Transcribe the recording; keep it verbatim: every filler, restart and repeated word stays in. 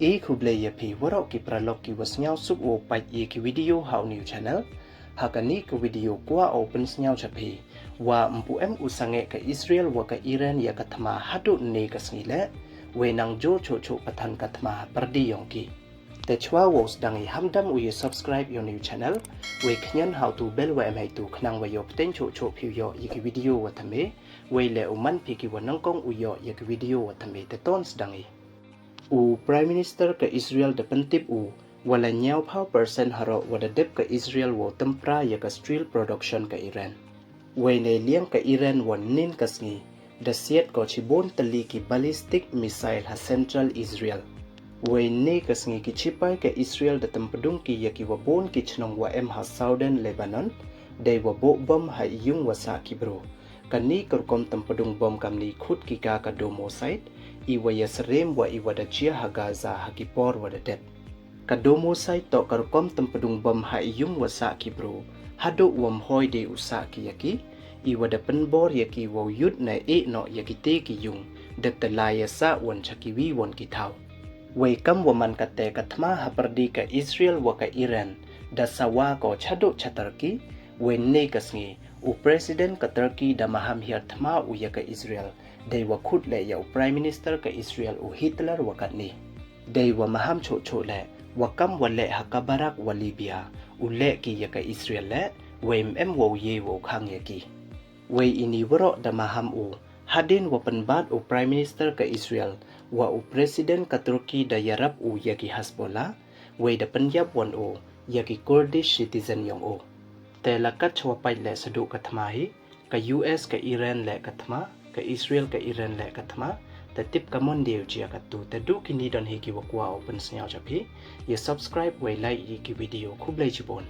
E khublei ya phi waroh ki paralok ki wa sniawsuk wow pait ya ki video ha u new channel. Ha kani ka video kwah o pynsniaw cha phi wa mpu em u sangeh ka Israel wa ka Iran ya ka thma haduh ne ka sngi le, wei nang jo choh choh pathan ka thma ha pyrdi yong ki. Te chwa wow sdang i, hamdam u ya subscribe ya u new channel, wei khñian ha u tu bell wa em hei tu khnang wa yoh pteng choh choh phi u yoh ya ki video wa thymme, wei le u man phi ki wa nyngkong u yoh ya ki video wa thymme. Te ton sdang i. U Prime Minister ka Israel da pyntip u wa la ñiawphaw percent haroh wa da dep ka Israel wow tympra ya ka steel production ka Iran. Wei nei liang ka Iran wa nin ka sngi da siat ko chibun tylli ki ballistic missile ha central Israel. Wei ne ka sngi ki chipai ka Israel da tympdung ki ya ki wa bun ki chnong wa em ha southern Lebanon, dei wa boh bom ha i yung wa sah ki bru. Kani ka rukom tympdung bom kamni khut ki ka ka domicide, i wa ya syrem wa i wa da jia ha Gaza ha ki por wa da dep. Ka domicide toh ka rukom tympdung bom ha i yung wa sah ki bru, haduh wa mhoi de u sah ki ya ki, i wa da pynbor ya ki wow yut na e noh ya ki te ki yung, dep te la ya sah wan cha ki wi wan ki thaw. Wei kam wa man kate ka thma ha pyrdi ka Israel wa ka Iran da sawa ko chaduh cha Turkey, wei ne ka sngi u President ka Turkey da maham hiar thma u ya ka Israel, dei wa khut le ya u Prime Minister ka Israel u Hitler wa katni. Dei wa maham choh choh le, wa kam wa le ha ka barak wa Libya, u le ki ya ka Israel le, wei mem wow ye wow khang ya ki. Wei ini waroh da maham u, hadien wa pynbat u Prime Minister ka Israel wa u President ka Turkey da yarap u ya ki Hezbollah, wei da pynyap wan u ya ki Kurdish citizen yong u. Te la kat chwa pait le saduh ka thma hi, ka U S ka Iran le ka thma, ka Israel ka Iran le ka thma, te tip ka mon dei u jia ka tu. Te duh kini don hi ki wa kwah o pynsniaw cha phi. Ya subscribe wei like ya ki video. Khublei chibun.